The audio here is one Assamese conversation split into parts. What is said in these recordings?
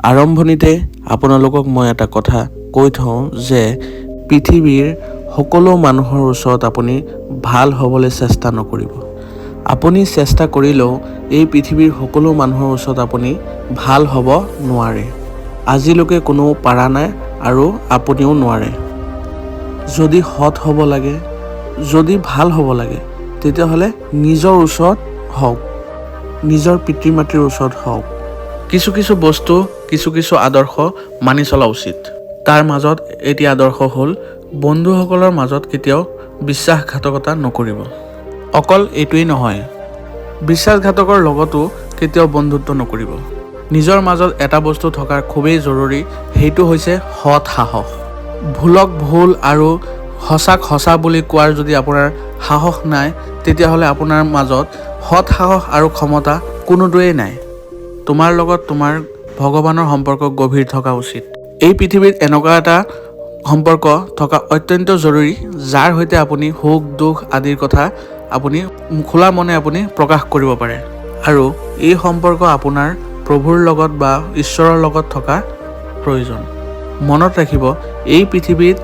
আৰম্ভণিতে আপোনালোকক মই এটা কথা কৈ থওঁ যে পৃথিৱীৰ সকলো মানুহৰ ওচৰত আপুনি ভাল হ'বলৈ চেষ্টা নকৰিব। আপুনি চেষ্টা কৰিলেও এই পৃথিৱীৰ সকলো মানুহৰ ওচৰত আপুনি ভাল হ'ব নোৱাৰে। আজিলৈকে কোনেও পাৰা নাই আৰু আপুনিও নোৱাৰে। যদি সৎ হ'ব লাগে, যদি ভাল হ'ব লাগে, তেতিয়াহ'লে নিজৰ ওচৰত হওক, নিজৰ পিতৃ মাতৃৰ ওচৰত হওক। কিছু কিছু বস্তু, কিছু কিছু আদৰ্শ মানি চলা উচিত। তাৰ মাজত এটি আদৰ্শ হ'ল বন্ধুসকলৰ মাজত কেতিয়াও বিশ্বাসঘাতকতা নকৰিব। অকল এইটোৱেই নহয়, বিশ্বাসঘাতকৰ লগতো কেতিয়াও বন্ধুত্ব নকৰিব। নিজৰ মাজত এটা বস্তু থকাৰ খুবেই জৰুৰী, সেইটো হৈছে সৎ সাহস। ভুলক ভুল আৰু সঁচাক সঁচা বুলি কোৱাৰ যদি আপোনাৰ সাহস নাই, তেতিয়াহ'লে আপোনাৰ মাজত সৎ সাহস আৰু ক্ষমতা কোনোটোৱেই নাই। তোমাৰ লগত তোমাৰ ভগৱানৰ সম্পৰ্ক গভীৰ থকা উচিত। এই পৃথিৱীত এনেকুৱা এটা সম্পৰ্ক থকা অত্যন্ত জৰুৰী, যাৰ সৈতে আপুনি সুখ দুখ আদিৰ কথা আপুনি খোলা মনে আপুনি প্ৰকাশ কৰিব পাৰে আৰু এই সম্পৰ্ক আপোনাৰ প্ৰভুৰ লগত বা ঈশ্বৰৰ লগত থকা প্ৰয়োজন। মনত ৰাখিব, এই পৃথিৱীত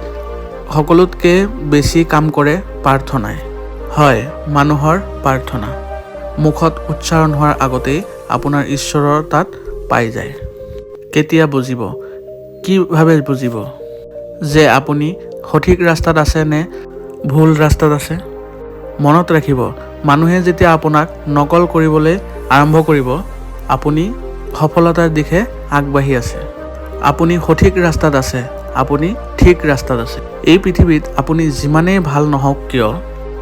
সকলোতকৈ বেছি কাম কৰে প্ৰাৰ্থনাই। হয়, মানুহৰ প্ৰাৰ্থনা মুখত উচ্চাৰণ হোৱাৰ আগতেই আপোনাৰ ঈশ্বৰৰ তাত পাই যায়। কেতিয়া বুজিব, কিভাৱে বুজিব যে আপুনি সঠিক ৰাস্তাত আছে নে ভুল ৰাস্তাত আছে? মনত ৰাখিব, মানুহে যেতিয়া আপোনাক নকল কৰিবলৈ আৰম্ভ কৰিব, আপুনি সফলতাৰ দিশে আগবাঢ়ি আছে, আপুনি সঠিক ৰাস্তাত আছে, আপুনি ঠিক ৰাস্তাত আছে। এই পৃথিৱীত আপুনি যিমানেই ভাল নহওক কিয়,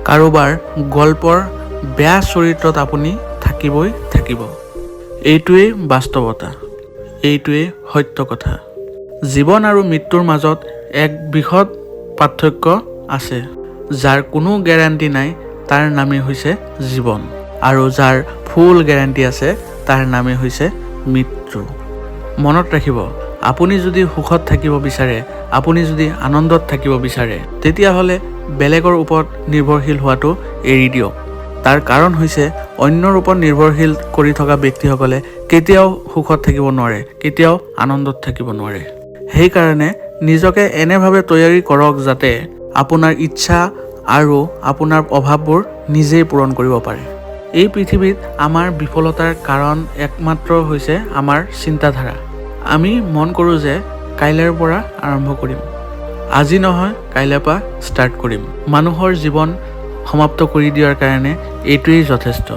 কাৰোবাৰ গল্পৰ বেয়া চৰিত্ৰত আপুনি থাকিবই থাকিব। এইটোৱেই বাস্তৱতা, এইটোৱেই সত্য কথা। জীৱন আৰু মৃত্যুৰ মাজত এক বৃহৎ পাৰ্থক্য আছে। যাৰ কোনো গেৰাণ্টি নাই, তাৰ নামেই হৈছে জীৱন আৰু যাৰ ফুল গেৰাণ্টি আছে, তাৰ নামেই হৈছে মৃত্যু। মনত ৰাখিব, আপুনি যদি সুখত থাকিব বিচাৰে, আপুনি যদি আনন্দত থাকিব বিচাৰে, তেতিয়াহ'লে বেলেগৰ ওপৰত নিৰ্ভৰশীল হোৱাটো এৰি দিয়ক। তাৰ কাৰণ হৈছে অন্যৰ ওপৰত নিৰ্ভৰশীল কৰি থকা ব্যক্তিসকলে কেতিয়াও সুখত থাকিব নোৱাৰে, কেতিয়াও আনন্দত থাকিব নোৱাৰে। সেইকাৰণে নিজকে এনেভাৱে তৈয়াৰী কৰক যাতে আপোনাৰ ইচ্ছা আৰু আপোনাৰ অভাৱবোৰ নিজেই পূৰণ কৰিব পাৰে। এই পৃথিৱীত আমাৰ বিফলতাৰ কাৰণ একমাত্ৰ হৈছে আমাৰ চিন্তাধাৰা। আমি মন কৰোঁ যে কাইলৈৰ পৰা আৰম্ভ কৰিম, আজি নহয় কাইলৈৰ পৰা ষ্টাৰ্ট কৰিম। মানুহৰ জীৱন সমাপ্ত কৰি দিয়াৰ কাৰণে এইটোৱেই যথেষ্ট।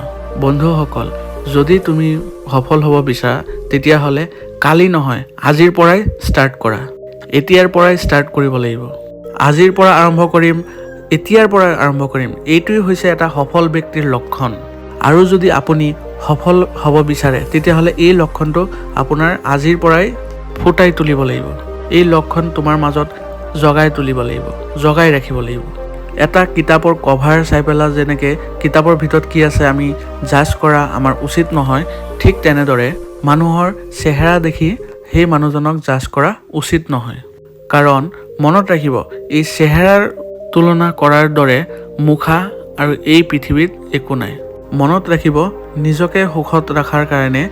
বন্ধুসকল, যদি তুমি সফল হ'ব বিচাৰা, তেতিয়াহ'লে কালি নহয়, আজিৰ পৰাই ষ্টাৰ্ট কৰা। এতিয়াৰ পৰাই ষ্টাৰ্ট কৰিব লাগিব। আজিৰ পৰা আৰম্ভ কৰিম, এতিয়াৰ পৰা আৰম্ভ কৰিম, এইটোৱেই হৈছে এটা সফল ব্যক্তিৰ লক্ষণ। আৰু যদি আপুনি সফল হ'ব বিচাৰে, তেতিয়াহ'লে এই লক্ষণটো আপোনাৰ আজিৰ পৰাই ফুটাই তুলিব লাগিব। এই লক্ষণ তোমাৰ মাজত জগাই তুলিব লাগিব, জগাই ৰাখিব লাগিব। এটা কিতাপৰ কভাৰ চাই পেলাই যেনেকৈ কিতাপৰ ভিতৰত কি আছে আমি জাজ কৰা আমাৰ উচিত নহয়, ঠিক তেনেদৰে মানুহৰ চেহেৰা দেখি সেই মানুহজনক জাজ কৰা উচিত নহয়। কাৰণ মনত ৰাখিব, এই চেহেৰাৰ তুলনা কৰাৰ দৰে মুখা আৰু এই পৃথিৱীত একো নাই। মনত ৰাখিব, নিজকে সুখত ৰখাৰ কাৰণে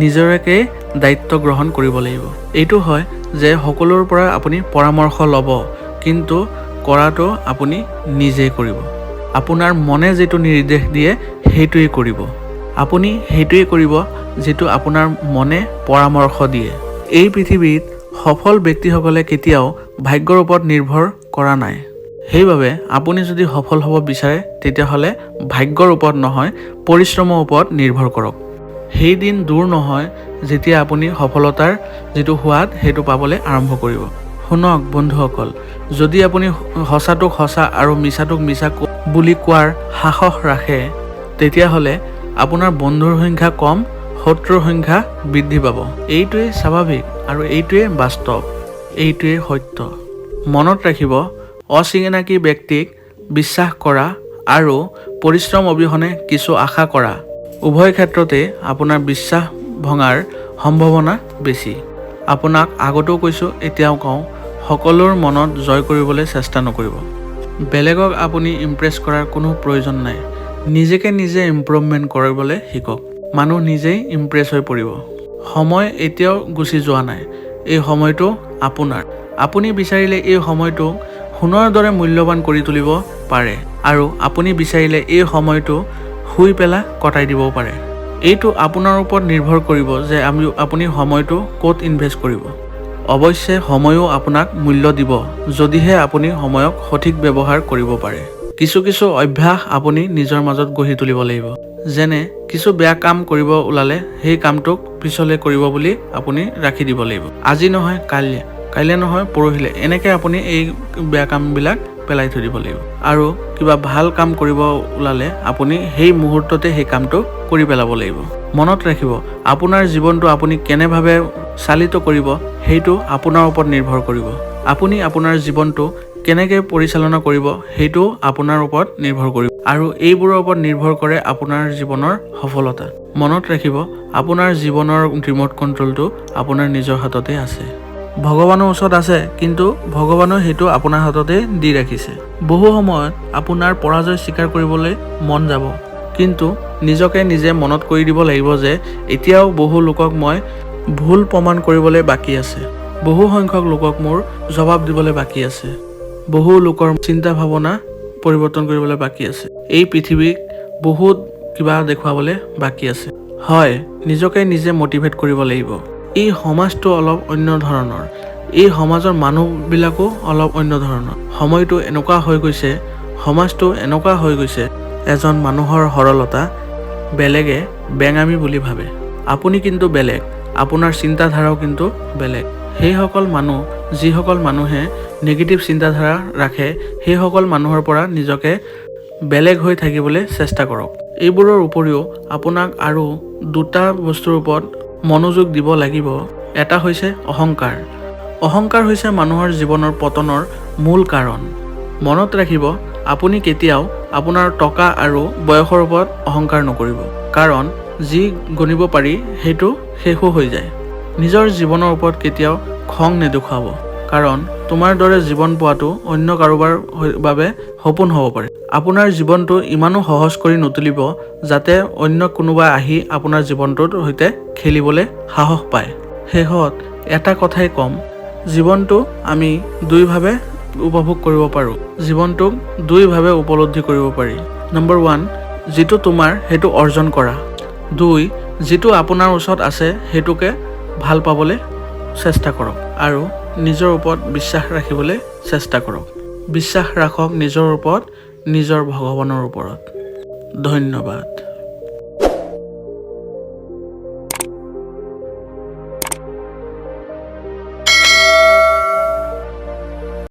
নিজকে দায়িত্ব গ্ৰহণ কৰিব লাগিব। এইটো হয় যে সকলোৰ পৰা আপুনি পৰামৰ্শ ল'ব, কিন্তু কৰাটো আপুনি নিজেই কৰিব। আপোনাৰ মনে যিটো নিৰ্দেশ দিয়ে, সেইটোৱেই কৰিব। আপুনি সেইটোৱেই কৰিব যিটো আপোনাৰ মনে পৰামৰ্শ দিয়ে। এই পৃথিৱীত সফল ব্যক্তিসকলে কেতিয়াও ভাগ্যৰ ওপৰত নিৰ্ভৰ কৰা নাই। সেইবাবে আপুনি যদি সফল হ'ব বিচাৰে, তেতিয়াহ'লে ভাগ্যৰ ওপৰত নহয়, পৰিশ্ৰমৰ ওপৰত নিৰ্ভৰ কৰক। সেই দিন দূৰ নহয় যেতিয়া আপুনি সফলতাৰ যিটো সোৱাদ, সেইটো পাবলৈ আৰম্ভ কৰিব। শুনক বন্ধুসকল, যদি আপুনি সঁচাটোক সঁচা আৰু মিছাটোক মিছা বুলি কোৱাৰ সাহস ৰাখে, তেতিয়াহ'লে আপোনাৰ বন্ধুৰ সংখ্যা কম, শত্ৰুৰ সংখ্যা বৃদ্ধি পাব। এইটোৱেই স্বাভাৱিক আৰু এইটোৱেই বাস্তৱ, এইটোৱেই সত্য। মনত ৰাখিব, অচিনাকি ব্যক্তিক বিশ্বাস কৰা আৰু পৰিশ্ৰম অবিহনে কিছু আশা কৰা, উভয় ক্ষেত্ৰতে আপোনাৰ বিশ্বাস ভঙাৰ সম্ভাৱনা বেছি। আপোনাক আগতেও কৈছোঁ, এতিয়াও কওঁ, সকলোৰ মনত জয় কৰিবলৈ চেষ্টা নকৰিব। বেলেগক আপুনি ইমপ্ৰেছ কৰাৰ কোনো প্ৰয়োজন নাই। নিজকে নিজে ইম্প্ৰুভমেণ্ট কৰিবলৈ শিকক, মানুহ নিজেই ইমপ্ৰেছ হৈ পৰিব। সময় এতিয়াও গুচি যোৱা নাই। এই সময়টো আপোনাৰ। আপুনি বিচাৰিলে এই সময়টোক সোণৰ দৰে মূল্যৱান কৰি তুলিব পাৰে আৰু আপুনি বিচাৰিলে এই সময়টো শুই পেলাই কটাই দিবও পাৰে। এইটো আপোনাৰ ওপৰত নিৰ্ভৰ কৰিব যে আপুনি সময়টো ক'ত ইনভেষ্ট কৰিব। অৱশ্যে সময়ো আপোনাক মূল্য দিব, যদিহে আপুনি সময়ক সঠিক ব্যৱহাৰ কৰিব পাৰে। কিছু কিছু অভ্যাস আপুনি নিজৰ মাজত গঢ়ি তুলিব লাগিব। যেনে কিছু বেয়া কাম কৰিব ওলালে সেই কামটোক পিছলৈ কৰিব বুলি আপুনি ৰাখি দিব লাগিব। আজি নহয় কাইলৈ, কাইলৈ নহয় পৰহিলৈ, এনেকৈ আপুনি এই বেয়া কামবিলাক পেলাই থৈ দিব লাগিব। আৰু কিবা ভাল কাম কৰিব ওলালে আপুনি সেই মুহূৰ্ততে সেই কামটো কৰি পেলাব লাগিব। মনত ৰাখিব, আপোনাৰ জীৱনটো আপুনি কেনেভাৱে চালিত কৰিব সেইটো আপোনাৰ ওপৰত নিৰ্ভৰ কৰিব। আপুনি আপোনাৰ জীৱনটো কেনেকৈ পৰিচালনা কৰিব সেইটো আপোনাৰ ওপৰত নিৰ্ভৰ কৰিব আৰু এইবোৰৰ ওপৰত নিৰ্ভৰ কৰে আপোনাৰ জীৱনৰ সফলতা। মনত ৰাখিব, আপোনাৰ জীৱনৰ ৰিম'ট কণ্ট্ৰলটো আপোনাৰ নিজৰ হাততে আছে। ভগৱানৰ ওচৰত আছে, কিন্তু ভগৱানেও সেইটো আপোনাৰ হাততে দি ৰাখিছে। বহু সময়ত আপোনাৰ পৰাজয় স্বীকাৰ কৰিবলৈ মন যাব, কিন্তু নিজকে নিজে মনত কৰি দিব লাগিব যে এতিয়াও বহু লোকক মই ভুল প্ৰমাণ কৰিবলৈ বাকী আছে, বহু সংখ্যক লোকক মোৰ জবাব দিবলৈ বাকী আছে, বহু লোকৰ চিন্তা ভাৱনা পৰিৱৰ্তন কৰিবলৈ বাকী আছে, এই পৃথিৱীক বহুত কিবা দেখুৱাবলৈ বাকী আছে। হয়, নিজকে নিজে মটিভেট কৰিব লাগিব। এই সমাজটো অলপ অন্য ধৰণৰ, এই সমাজৰ মানুহবিলাকো অলপ অন্য ধৰণৰ। সময়টো এনেকুৱা হৈ গৈছে, সমাজটো এনেকুৱা হৈ গৈছে, এজন মানুহৰ সৰলতা বেলেগে বেঙামি বুলি ভাবে। আপুনি কিন্তু বেলেগ, আপোনাৰ চিন্তাধাৰাও কিন্তু বেলেগ। সেইসকল মানুহ, যিসকল মানুহে নিগেটিভ চিন্তাধাৰা ৰাখে, সেইসকল মানুহৰ পৰা নিজকে বেলেগ হৈ থাকিবলৈ চেষ্টা কৰক। এইবোৰৰ উপৰিও আপোনাক আৰু দুটা বস্তুৰ ওপৰত মনোযোগ দিব লাগিব। এটা হৈছে অহংকাৰ। অহংকাৰ হৈছে মানুহৰ জীৱনৰ পতনৰ মূল কাৰণ। মনত ৰাখিব, আপুনি কেতিয়াও আপোনাৰ টকা আৰু বয়সৰ ওপৰত অহংকাৰ নকৰিব, কাৰণ যি গণিব পাৰি সেইটো শেষো হৈ যায়। নিজৰ জীৱনৰ ওপৰত কেতিয়াও খং নেদেখুৱাব, কাৰণ তোমাৰ দৰে জীৱন পোৱাটো অন্য কাৰোবাৰ বাবে সপোন হ'ব পাৰে। আপোনাৰ জীৱনটো ইমানো সহজ কৰি নুতুলিব যাতে অন্য কোনোবা আহি আপোনাৰ জীৱনটোৰ সৈতে খেলিবলৈ সাহস পায়। শেষত এটা কথাই ক'ম, জীৱনটো আমি দুইভাৱে উপভোগ কৰিব পাৰোঁ, জীৱনটোক দুইভাৱে উপলব্ধি কৰিব পাৰি। নম্বৰ 1, যিটো তোমাৰ সেইটো অৰ্জন কৰা। 2, যিটো আপোনাৰ ওচৰত আছে সেইটোকে ভাল পাবলৈ চেষ্টা কৰক আৰু নিজৰ ওপৰত বিশ্বাস ৰাখিবলৈ চেষ্টা কৰক। বিশ্বাস ৰাখক নিজৰ ওপৰত, নিজৰ ভগৱানৰ ওপৰত। ধন্যবাদ।